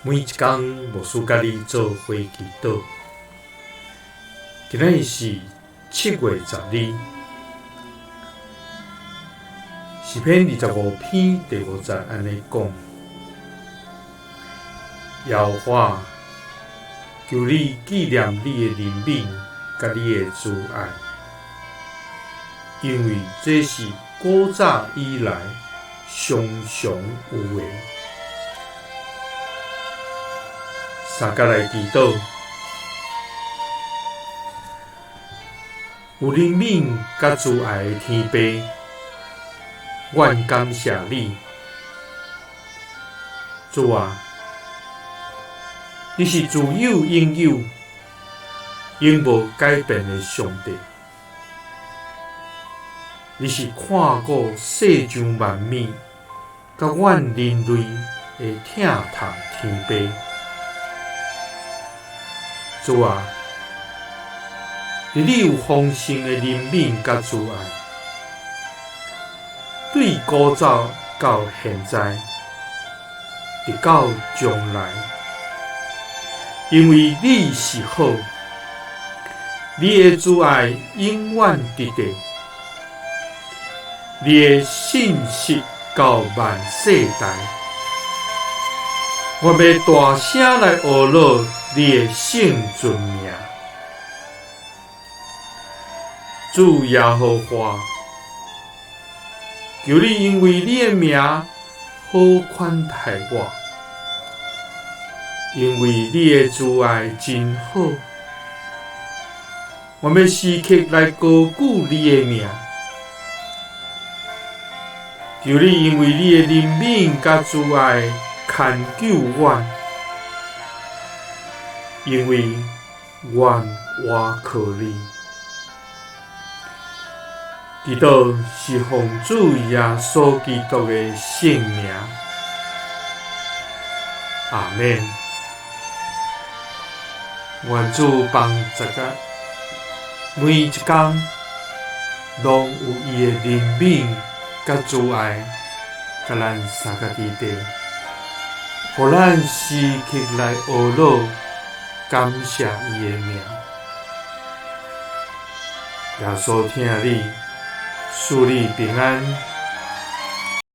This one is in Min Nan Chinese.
每一工牧師佮你做伙祈禱。今仔日是7月12，詩篇25篇第五節按呢講：耶和華，求你紀念你的憐憫佮你的慈愛，因為這是古早以來常常有的。三佮來祈禱，有憐憫佮慈愛的天父，阮感謝你，主啊，你是自有永有、永無改變的上帝，你是看顧世上萬物佮阮人類的疼痛天父。主啊，你有豐盛的憐憫佮慈愛，對古早到現在，直到將來，因為你是好，你的慈愛永遠佇咧，你的信實到萬世代。我欲大聲來呵咾你的聖尊名，主耶和華，求你因為你的名好款待我，因為你的慈愛真好，我欲時刻來高舉你的名。求你因為你的憐憫佮慈愛牽救阮，因為阮倚靠你。祈禱是奉主耶穌基督的聖名。阿們。願主幫助咱，每一工攏有伊的憐憫佮慈愛，佮咱相佮佇咧，予咱時刻來呵咾感謝伊的名。耶穌疼你，賜你平安。